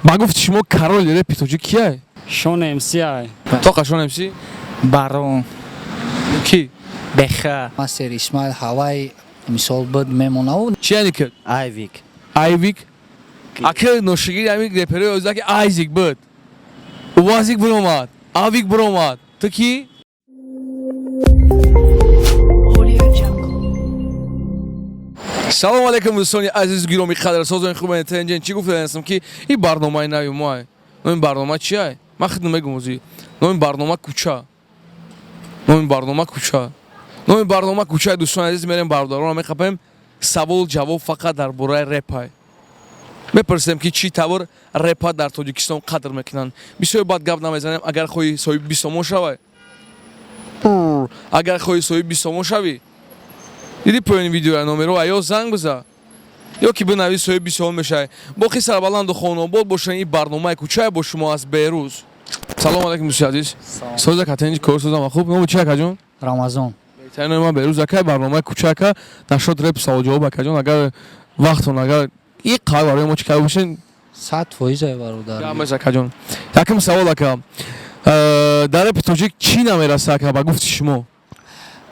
Ба гуфти шумо, короли репи тоҷик кияй? Шон МС ай. Тоқа Шон МС? Барон. Ки? Беха. Мастер Исмаил ҳавай мисол буд, мемонаву. Чи яъне ки? Айвик. Айвик ака, ношигири ҳамин реперои озаки Айзик буд, Увазик биромад, Авик биромад, ту ки? Audio Jungle. Салому алейкум, дӯстони азизу гиромӣ қадр, созони хуби тнҷен. Чӣ гуфтаастам, ки ин барномаи нави моай. Номи барнома чиай? Ман худм мегум озӣ. Номи барнома Кӯча, номи барнома Кӯча, номи барнома Кӯчаи. Дӯстони азиз, мерем, бародаронро мехапем, савол ҷавоб фақат дар бораи репай мепурсем, ки чӣ тавр репа дар Тоҷикистон қадр мекунанд. Бисёр бад гап намезанем. Агар хоҳӣ соҳиби 20 сомон шавай, агар хоҳӣ соҳиби 20 сомон шавӣ, диди поёни видеоя номеро ё занг биза, ё ки бинавис, соҳиби 20 сомон мешавӣ. Боқӣ сарбаланду хонобод бошед. Ин барномаи Кӯчае бо шумо аст Берӯз. Салому алейкум, дӯсти азиз. Соза катенҷи кор созама хуб. Номи чи, акаҷон? Рамазон. Беҳтарин. Номи ман Берӯз, акай. Барномаи Кӯча, ака, нашод реп, савол ҷавоб. Акаҷон, агар вақтон, агар и қай барои мо чӣ кар бошен? 100% ай, бародар. Гамес, акаҷон. Якум савол, ака. Дар репи тоҷик чӣ намераса, ака, ба гуфти шумо?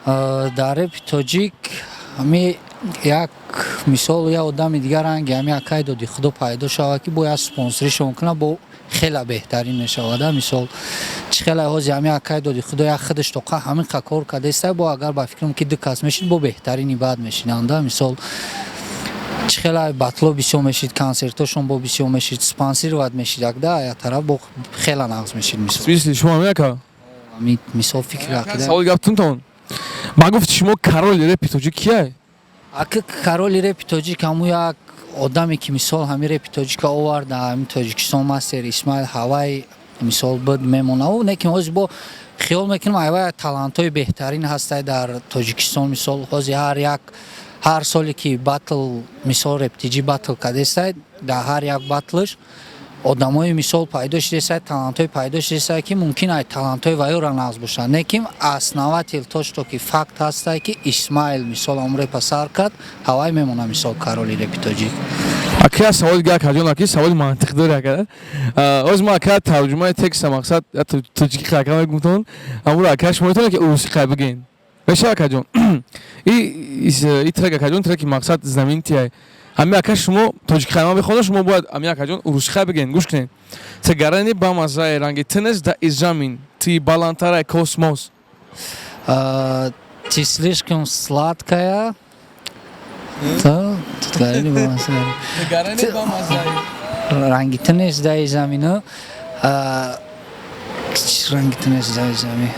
Дар репи тоҷик ҳами як мисол, як одами дигар ранги ҳами акай доди худо пайдо шавад, ки бояд спонсоришон кунад, бо хела беҳтарин мешавад. Мисол, чӣ хела ҳози ҳами акай доди худо як худаш тоқа ҳамин қа кор кардааста, бо агар ба фикрам ки ду кас мешид, бо беҳтарини баъд мешинанда. Мисол, чӣ хела батло бисёр мешид, консертошон бо бисёр мешид, спонсировать мешид, акда як тараф бо хела нағз мешид, мисол. Смисли шумо ҳами, ака? Ҳами мисол, фикри, ақида. Саволи гаптунтон. Ба гуфти шумо, короли репи тоҷик кияй? Ака, короли репи тоҷик ҳаму як одаме, ки мисол ҳами репи тоҷика овард ҳами Тоҷикистон, Мастер Исмаил ҳавай мисол буд, мемонаву. Лекин ҳозир бо хиёл мекунам, айвай талантҳои беҳтарин ҳастай дар Тоҷикистон. Мисол, ҳозир ҳар як, ҳар соле ки батл, мисол, рептиҷи батл кардестай, дар ҳар як батлш одамои мисол пайдо шудесай, талантҳои пайдо шудесай, ки мумкин ай талантҳои вайёра нағз бошанд. Лекин основатель то что ки факт ҳастай, ки Исмаил мисол ҳамн репа сар кард, ҳавай мемона, мисол, короли репи тоҷик. Ака, саволи дига, акаҷон. Аки, саволи мантиқ дори, ака. Оз ма, ака, тарҷумаи текста, мақсад, тоҷики ака мегумтон, амуро, ака, шумо метавонед, ки урусӣ қай бигӯен, мешава, акаҷон? И трек, акаҷон, треки мақсад знаменитый ҳами, ака, шумо тоҷики қай ман бихонам, шумо бояд ами, акаҷон, урусӣ қай бигӯен. Гӯш кунед: Ты гарани бамазае, ранги тунес да изамин, ты баландтарай космос. Ты слишком сладкая. Да, тут гарани бамазае. Гарани бамазае. Ранги тунес даи замину. Ранги тунес даи замин.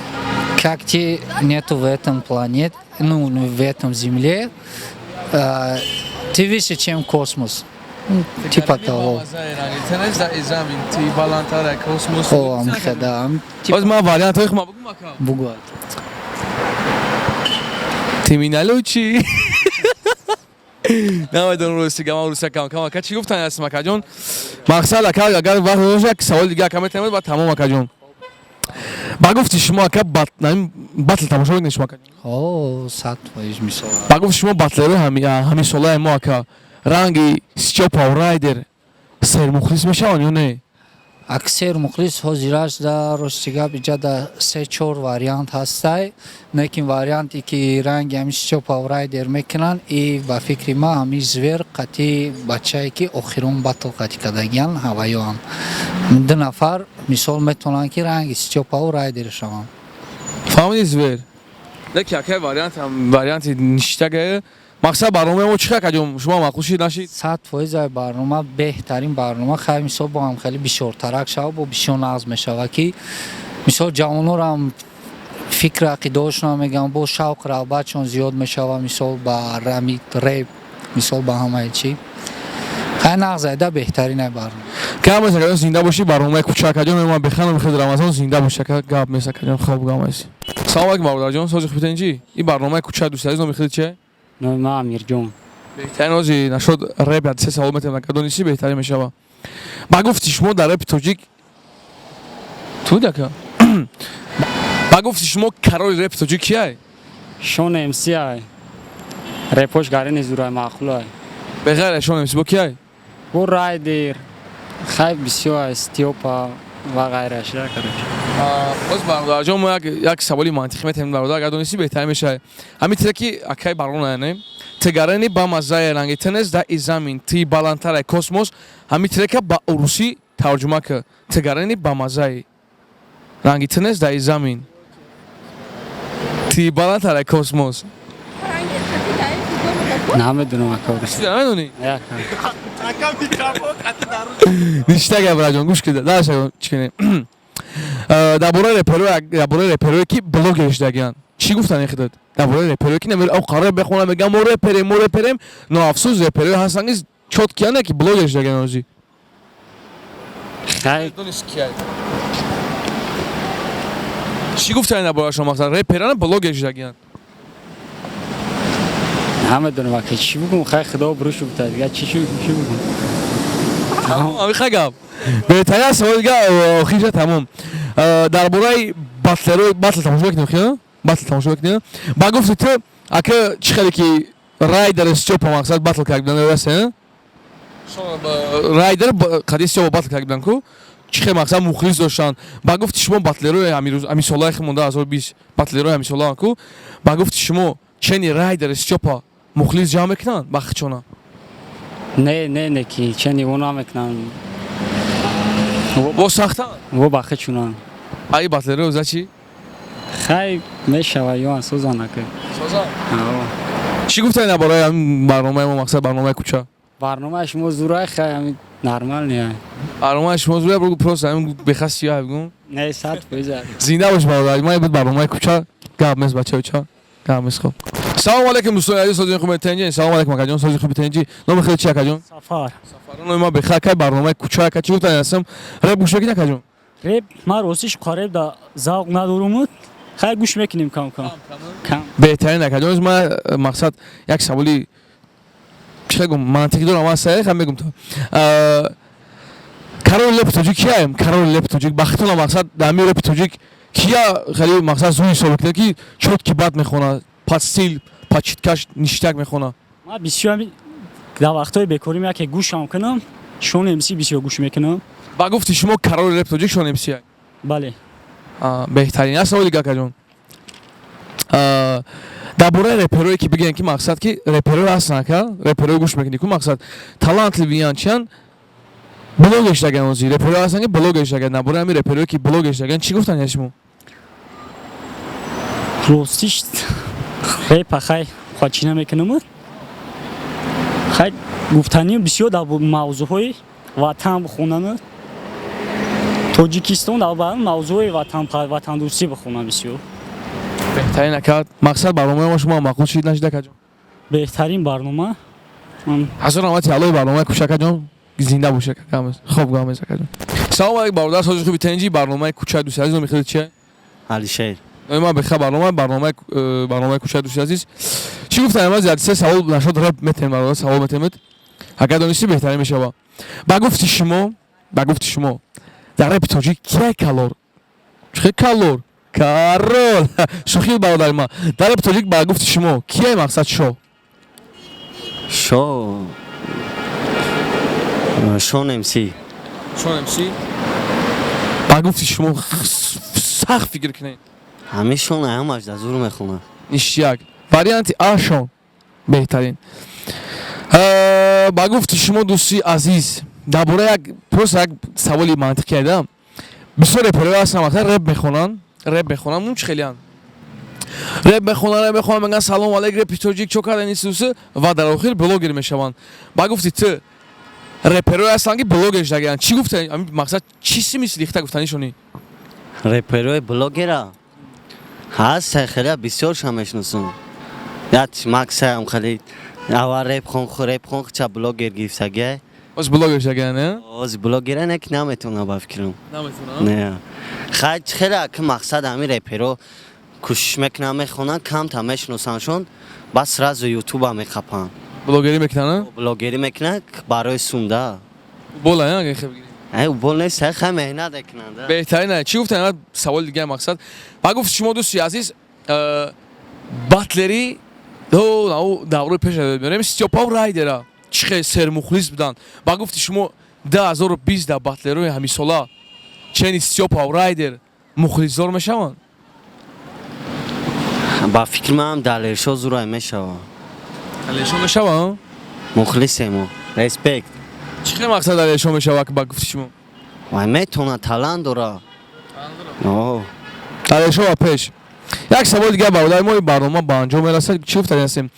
Как те нету в этом планете, ну, в этом земле, ты выше, чем космос. Ну, типа того. О, амхеда. Оз ман вариантҳои хума бугум, ака? Бугу. Ты меня лучи. Намедонам, русӣ гама, русия кам кам. Ака, чӣ гуфтан ҳастим, акаҷон? Мақсад, ака, агар вақт дошт, як саволи дига, ака, метавонед, ба тамом, акаҷон. Ба гуфти шумо, ака, батл тамошо мекунед шумо, акаҷон? О, 100%, мисол. Ба гуфти шумо, батлерои ҳамисолаи мо, ака, ранги Стёпа Райдер сермухлис мешаванд ё не? Аксер мухлис ҳозираш да, рости гап, иҷа да се чор вариант ҳастай. Лекин варианте ки ранги ҳами Стёпа Райдер мекунанд, и ба фикри ман ҳами Звер қати бачае, ки охирон батл қати кардагиян, ҳаваёам, ду нафар, мисол, метавонанд, ки ранги Стёпаву Райдер шаванд. Фаҳмиди, Звер. Леки, акай, вариант варианти ништагае. Мақсад, барномаи мо чӣ, акаҷон, шумо маъқул шид, нашид? 100% ай барнома беҳтарин барнома. Хай, мисол, бо ҳам хеле бисёртарак шава, бо бисёр нағз мешава, ки мисол ҷавонорам фикр ақидаҳошонам мегӯям, бо шавқ рағбатшон зиёд мешава, мисол, ба рами реп, мисол, ба ҳамаи чӣ. Хай, нағз айда, беҳтарин ай барнома. Гап нест, акаҷон, зинда бошӣ. Барномаи Кӯча, акаҷон, ман беханам хел. Рамазон, зинда бошӣ, ака. Гап нест, акаҷон, хоб, гап нест. Салом алейкум, бародарҷон, сози хубитен чӣ? Ин барномаи Кӯча, дӯсти азиз, номи хеле чие? Номи ман Амирҷон. Беҳтарин. Ози нашод реп се савол метавонем, ака, донисӣ, беҳтарин мешава. Ба гуфти шумо, дар репи тоҷик ту, ака, ба гуфти шумо, короли репи тоҷик кияй? Шон МС ай. Репош гарини зурай, маъқулай. Беғайр аз Шон МС бо кияй? Бо Райдер. Хай, бисёр Стёпа ва ғайраш, да, короче. Боз бародарҷон, мо як саволи мантиқӣ метавонем, бародар, агар донистӣ, беҳтар мешавад. Ҳамин треки акай барона, яъне тигарани ба маззаи ранги тенес да изамин ти баландтараи космос, ҳамин трека ба урусӣ тарҷума кар. Тигарани ба маззаи ранги тенес да изамин ти баландтараи космос. Намедунам, ака, урусӣ. Намедонӣ? Яка. Ништа гап, браҷон, гӯш кида даша, чӣ кунем? Дар бораи реперое, ки блогер шудагиянд, чӣ гуфтан худат? Дар бораи реперое, ки намер қарор бехонам, мегӯям, мо реперем, мо реперем, но афсӯс, реперое ҳастанд, ки чёткияне, ки блогер шудагиянд озӣ. Хай. Чӣ гуфтан дар бораашон? Мақсад, реперана блогер шудагиянд. Намедонам, ака, чӣ бугум. Хай, худо брушу бута, дига чӣ чӣ бугум? Ҳамиха гап беҳтарин аст. Саволи дига охирша, тамом. Дар бораи батлеро, батл тамошо мекунем, хиё батл тамошо мекунем. Ба гуфти ту, ака, чӣ хеле ки Райдер Стёпа, мақсад, батл кард, расе Райдер қади Стёпа батл кард буданд ку, чӣ хел, мақсад, мухлис доштанд. Ба гуфти шумо, батлерои ҳамин солаи монда 2020, батлерои ҳамин ку, ба гуфти шумо, чени Райдер Стёпа мухлис ҷамъ мекунанд ба хичона? Не, не, не, ки чени во намекунанд. Бо сахтан. Во ба хичунанд. Аи батлерои оза чӣ? Хай, мешава, ёан созан, ака. Созан. Чӣ гуфтани дар бораи ҳамин барномаи мо, мақсад, барномаи кӯча? Барномаи шумо зурай, хай, ҳамин нормал не. Барномаи шумо зурай, бугу, просто ҳамин беха сиёҳ бигӯ. Не, 100%. Зинда бош, бародар. Ман буд барномаи кӯча, гап нест, бачаҳо, гап нест. Хоб, салому алейкум, дӯстони азиз, сози хуби тенҷи. Салому алейкум, акаҷон, сози хуби тенҷи. Номи хеле чи, акаҷон? Сафар. Сафар. Номи ма беха, акай, барномаи кӯча. Ака, чӣ гуфтани ҳастам? Реп гӯш мекунӣ, акаҷон? Реп ман ростиш реп да завқ надорум, хай, гӯш мекунем кам кам кам. Беҳтарин, акаҷон. Ман, мақсад, як саволи, чӣ гум, мантиқӣ дорам, ман саҳеҳ мегум то король репи тоҷик кияем? Король репи тоҷик бахтона, мақсад, дар ҳамин репи тоҷик кия хеле, мақсад, зуд ҳисоб мекунад, ки чёткий бад мехонад, под стиль, под читкаш ништяк мехонад? Ман бисёр дар вақтҳои бекорим яке гӯшам кунам, Шон МС бисёр гӯш мекунам. Ба гуфти шумо, король репи тоҷик Шон МС? Бале. Беҳтарин. Як саволи дига, акаҷон. Дар бораи реперое, ки бигӯем, ки, мақсад, ки реперое ҳастанд, ака, реперое гӯш мекунӣ ку, мақсад, талантливый ян, чиян, блогер шудаган. Ози реперое ҳастанд, ки блогер шудаган. Дар бораи ҳамин реперое, ки блогер шудаган, чӣ гуфтан я шумо? Ростиш репа, хай, чӣ намекунам, хай, гуфтанӣ бисёр дар мавзӯъҳои ватан бихонам, Тоҷикистон, дар мавзӯи ватандӯстӣ бихонам бисёр. Беҳтарин, ака. Мақсад, барномаи мо шумо маъқул шид, нашид, акаҷон? Беҳтарин барнома. Ҳазор раҳмати аллои барномаи кӯча, акаҷон, зинда бош, ака. Гамез хоб, гамез, акаҷон. Салому алейкум, бародар, сози хуби тенҷи, барномаи кӯча, дӯсти азиз. Номи хеле чия? Алишер. Номи ман беха, барномаи кӯча, дӯсти азиз. Чӣ гуфтам? Аз як се савол нашод реп метем, бародар, савол метемед, агар донистӣ, беҳтарин мешава. Ба гуфти шумо, дар репи тоҷик кия калор? Чӣ калор, король, шӯхӣ, бародари ман. Дар репи тоҷик, ба гуфти шумо, кия, мақсад, шо? Шо, Шон МС. Шон МС. Ба гуфти шумо, сахт фикр кунед. Ҳамин Шон ҳамаш да зур мехонад. Ништяк. Варианти А, Шон, беҳтарин. Ба гуфти шумо, дӯсти азиз, дар бораи як, просто як саволи мантиқӣ айдам. Бисёр реперҳо ҳастанд, мақсад, реп мехонанд, чӣ хелиянд, реп мехонанд, мегӯянд: «Салом алейк, репи тоҷик чо кардан исусы», ва дар охир блогер мешаванд. Ба гуфти ту, реперҳое ҳастанд, ки блогер шудагиянд, чӣ гуфта, мақсад, чӣ смысл ихта гуфтанишони? Реперои блогера ҳаст, хеле бисёрша мешиносам. Як Максаам хеле аввал реп хон, ча блогер гирифтагия. Оз блогер шудагиянд, не? Оз блогера не, ки наметавона, ба фикрам. Наметавона. Не, хай, хеле ки, мақсад, ҳамин реперо кӯшиш мекунанд, мехонанд, камта мешиносандшон, баъд сразу ютуба мехапанд. Блогерӣ мекунанд? Блогерӣ мекунанд барои сумда. Бола, агар хел бигирем. Ай, бол нест, хай, меҳнат мекунанд. Беҳтарин. Чӣ гуфтан? Саволи дигаи, мақсад, ба гуфти шумо, дӯсти азиз, батлери даврои пеш меорем, Стёпав, Райдера чӣ хел сермухлис буданд. Ба гуфти шумо, 2020 дар батлерои ҳамисола чени Стёпа Райдер мухлисдор мешаванд? Ба фикри манам, Далершо зурай мешава. Далершо мешава? Мухлисемо, респект. Чӣ хел мақсад Далершо мешава, ба гуфти шумо? Вай метона, талант дора. О. Далершо ба пеш. Як савол дигар, бародари мо, барнома ба анҷом мерасад. Чӣ гуфтани ҳастем?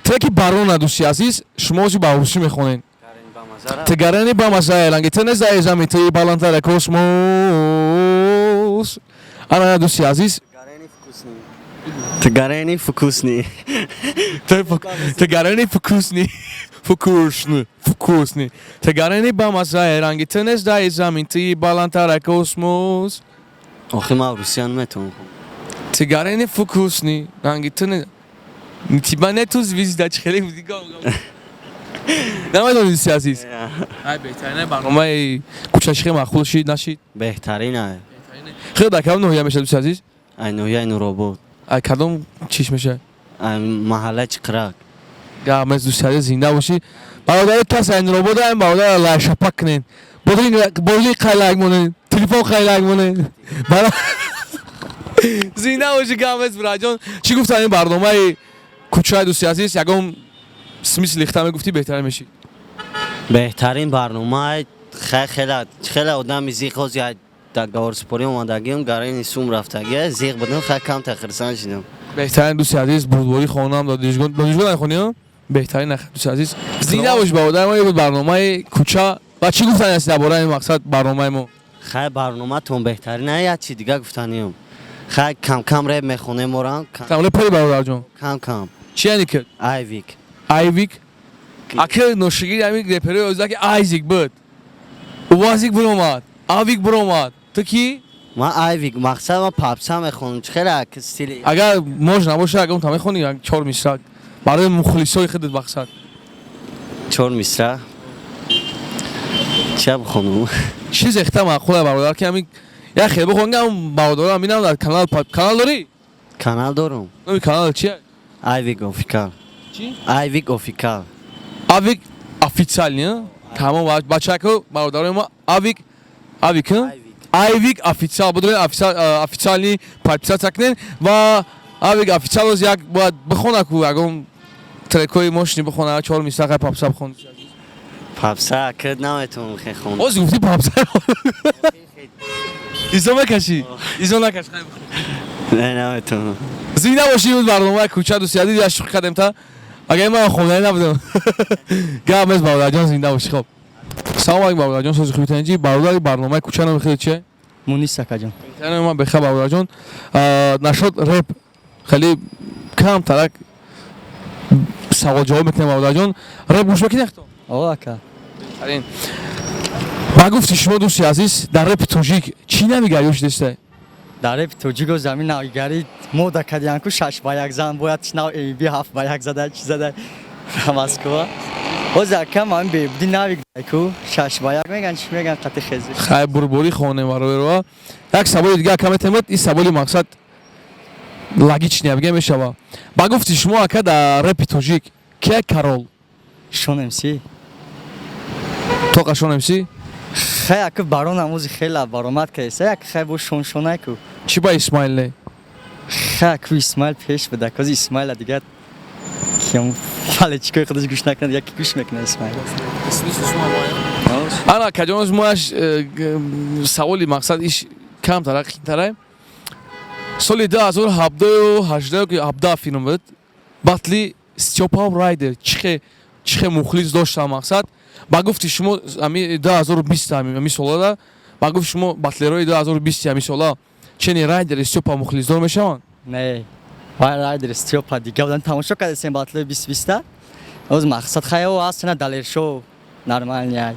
Треки Барона, дӯсти азиз, шумо ози ба русӣ мехонед. Ты гарани ба мазаи ранги ты незаи зами ты баландтара космос. Ана, дӯсти азиз. Ты гарени вкусный. Ты гарани вкусный, вкусный, вкусный. Ты гарани ба мазаи ранги ты незаи замин ты баландтара космос. Охи, ман русия наметавонам. Ты гарани вкусный ранги ты не тебя нету звезда. Чӣ хеле буди, намедонӣ, дӯсти азиз? Ай, беҳтарин. Барномаи кӯчашихи маъқул шид, нашид? Беҳтарин ай. Хеле. Дар кадом ноҳия мешавад, дӯсти азиз? Ай ноҳияи Нуробод. Ай кадом чиш мешавад? Ай маҳаллаи Чиқирак. Гамез, дӯсти азиз, зинда бошӣ, бародари. Кас ай Нуробод, ай бародар, лайшапак кунед, боли қай лайк монед, телефон қай лайк монед. Зинда бошӣ, гамез, бираҷон. Чӣ гуфтан ин барномаи кӯчаи, дӯсти азиз? Ягон смысл лихта мегуфтӣ, беҳтарин мешид. Беҳтарин барнома. Хеле хеле одами зиқ ҳози дар гаворсупорӣ омадагиам, гарани сум рафтагия, зиқ будам, хеле камта хирсан шидам. Беҳтарин, дӯсти азиз. Бурдборӣ хонам додижгон нахонӣ, беҳтарин. Дӯсти азиз, зинда бош, бародар мо. Буд барномаи кӯча. Ва чӣ гуфтани ҳастӣ дар бораи мақсад барномаи мо? Хай, барноматон беҳтарин. Як чи дига гуфтаниам, хай, кам-кам реп мехонем орам. Репери, бародарҷон? Кам-кам. Чи яъне ки? Айвик. Айвик аки ношигири ҳамин реперои озда ки Айзик буд, Увазик буромад, Авик буромад, ту ки? Ман Айвик. Мақсад, ман попса мехонам, чи хеле стили. Агар можно набошад, ягон та мехонӣ, як чор мисра барои мухлисои худат, мақсад. Чор мисра чия бихонам? Чизе хта маъқула, бародар, ки ҳамин як хел бихон, ам бародарам бинам дар канал. Канал дорӣ? Канал дорум. Номи канал чия? Айвик Офикал. Чи? Айвик Офикал. Авик Официал. Тамом, бачако, бародарои мо, Авик, Авик, Айвик Официал будурен, официальный подписаться кунен. Ва Авик Официал оз як бояд бихона ку, ягон трекои мошини бихона, чор мисрақа попса бихон. Попса кид наметавонам хе хон. Оз гуфти попса. Изо мекашӣ, изо накаш. Не, наметавонам. Зинда бошӣ. Имрӯз барномаи кӯча, дӯсти азиз, я шӯхӣ кардем та, агар ман хонданӣ набудам, гап нест. Бародарҷон, зинда бошӣ. Хоб, салом алейкум, бародарҷон, сози хубитанҷи, бародари. Барномаи кӯча номи хеле чие? Мунис, акаҷон. Ман беха, бародарҷон. Нашод реп хеле кам тарак савол ҷавоб мекунем. Бародарҷон, реп гӯш мекунӣ хто? О, ака. Ба гуфти шумо, дӯсти азиз, дар репи тоҷик чӣ навигарӣ шудеста? Дар репи тоҷико замин навигарӣ мода кардиан ку, 6 ба 1 зан бояд, нав эби 7 ба 1 зада, чи зада Москва. Боз ака, ман бебуди навик ку, 6 ба 1 меган, чи меган, қати хези. Хай, бурборӣ хонем бародарова. Як саволи дига, ака, метавонад. Ин саволи мақсад логичный бигем мешава. Ба гуфти шумо, ака, дар репи тоҷик кия король? Шон МС. Тоқа Шон МС? Хай, ака, барон амози хела баромад кардеса, як хай бо шон шонай ку. Чӣ ба Исмаил не? Хай, ку Исмаил пеш буда, кози Исмаила дигар киям фалечкои худаш гӯш накунад, яки гӯш мекунад Исмаил. Ана, каҷонос мояш саволи мақсад иш камтара қинтара. Соли 2017 ки 17 филм буд, батли Стёпа Райдер чихе мухлис дошта, мақсад, ба гуфти шумо, ами 2020 ами солада, ба гуфти шумо, батлерои 2020 ами сола чени Райдер Стёпа мухлисдор мешаванд? Не, вай Райдер Стёпа дига будан. Тамошо кардесем батлои 2020-та. Оз мақсад хай о астана Далершо нормальный ай.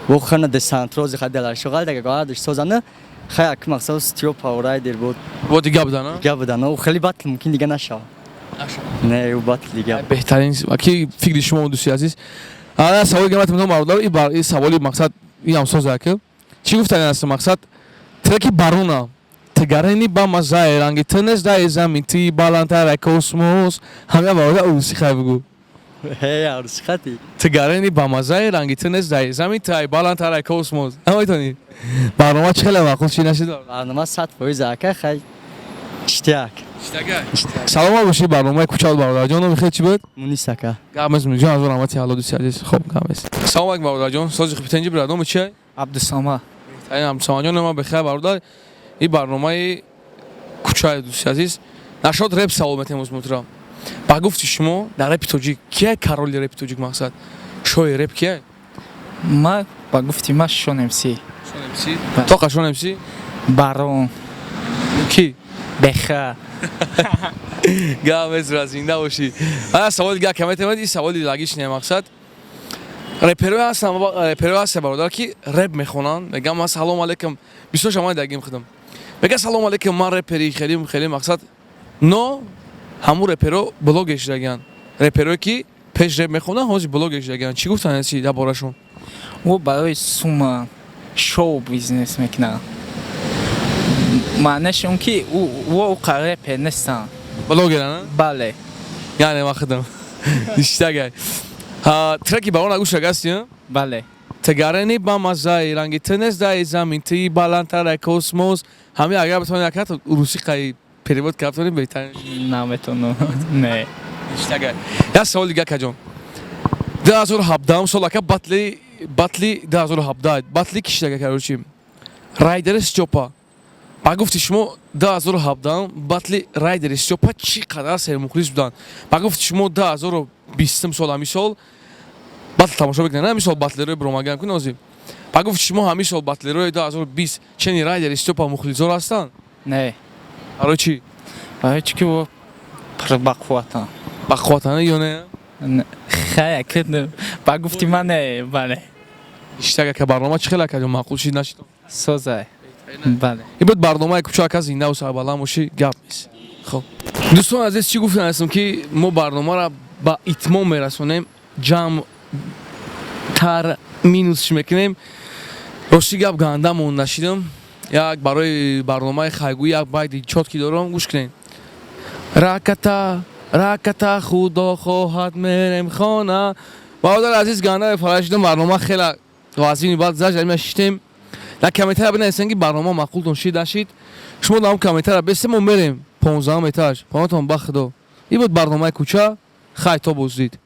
Вохана десантрози хай Далершо гал дага гадаш созана. Хай, ак мақсад Стёпа Райдер буд. Бо дига будан, а? Дига будан. О, хеле батл мумкин дига нашава. Не, ӯ батл дига. Беҳтарин. Ки фикри шумо, дӯсти азиз? Ана, саволи гамат мекунам, бародар, и саволи мақсад иам соза ки чӣ гуфтани аст, мақсад треки Баруна «Тигарени ба мазаи ранги ту нест даи замин, ти баландтара космос», ҳамя, бародар, уси хай бигӯ. Ҳе, арӯси хати. Ту гарени бамазаи, ранги ту нест дар замин, ту ай баландтар ай космос. Наметонӣ? Барнома чӣ хеле маъқул чӣ нашид? Барнома 100% ака, хай. Иштияк. Саломат бошӣ, барномаи кӯча бародарҷон. Номи хел чӣ буд? Мунис ака. Гап нест, Мунисҷон, аз раҳмати Алло, дӯсти азиз. Хоб, гап нест. Салом алейкум, бародарҷон. Сози хуб, брат. Номи чи? Абдусамад. Беҳтарин, Абдусамадҷон, ма бехайр, бародар. Ин барномаи кӯчаи, дӯсти азиз. Нашод реп савол метем узмутра. Ба гуфти шумо, дар репи тоҷик кия короли репи тоҷик, мақсад? Шоҳи реп кия? Ма ба гуфти ма Шон МС. Тоқа Шон МС? Барон. Ки? Беха. Гап нест, зинда бошӣ. Ана саволи дигар каметемад, ин саволи логичный мақсад. Реперои ҳастам, реперои ҳастам, бародар, ки реп мехонанд, мегӯям ман салом алейкум, бисёр шамои дагим худам. Мегӯям салом алейкум, ман репери хеле хеле мақсад. Но ҳамун реперо блогер шудагианд. Реперое ки пеш реп мехонанд, ҳозир блогер шудагианд. Чӣ гуфтанд ҳасти дар борашон? Ӯ барои сума шоу бизнес мекунад. Маънаш он ки ӯ ӯ репер нестанд. Блогеранд? Бале. Яъне ман худам. Ништагай. Треки барона гӯш шагасти? Бале. Тигарени ба мазаи, ранги ту нест дар замин, тии баландтар ай космос. Ҳамин агар битавонӣ якат русӣ қай перевод кард битавонӣ, беҳтарин. Наметонам. Не. Ништагай. Як савол дигар, акаҷон. 2017 сол ака, батли 2017 батли ки шидага, короче. Райдери Стёпа. Ба гуфти шумо, 2017 батли Райдери Стёпа чӣ қадар сермухлис буданд? Ба гуфти шумо, 2020 сол ҳамин сол батл тамошо мекунед, ҳамин сол батлерои биромаган кун озӣ. Ба гуфти шумо, ҳамин сол батлерои 2020 чени Райдери Стёпа мухлисор ҳастанд? Не. Барои чӣ? Барои чӣ ки ӯ бақувватанд. Бақувватанд ё не? Хай, ба гуфти ман не, бале. Иштак, ака, барнома чӣ хел, акаҷон, маъқул шид, нашид? Созай. Бале. Ин буд барномаи кӯча, ака, зиндаву сарбаланд бошӣ, гап нест. Хоб, дӯстони азиз, чӣ гуфтан ҳастам, ки мо барномаро ба итмом мерасонем, ҷамъ тар минусш мекунем. Рости гап, гандамон нашидам. Як барои барномаи хайгӯӣ як байди чёткий дорам, гӯш кунед. Раката раката, худо хоҳад, мерем хона. Бародари азиз, ганда фара шидам, барнома хела вазини баъд заж шиштем. Дар комментария бинависем, ки барнома маъқултон шид, нашид. Шумо дар он комментария бесем, мо мерем 15-ум этаж. Паноҳтон ба худо. Ин буд барномаи кӯча. Хай, то боздид.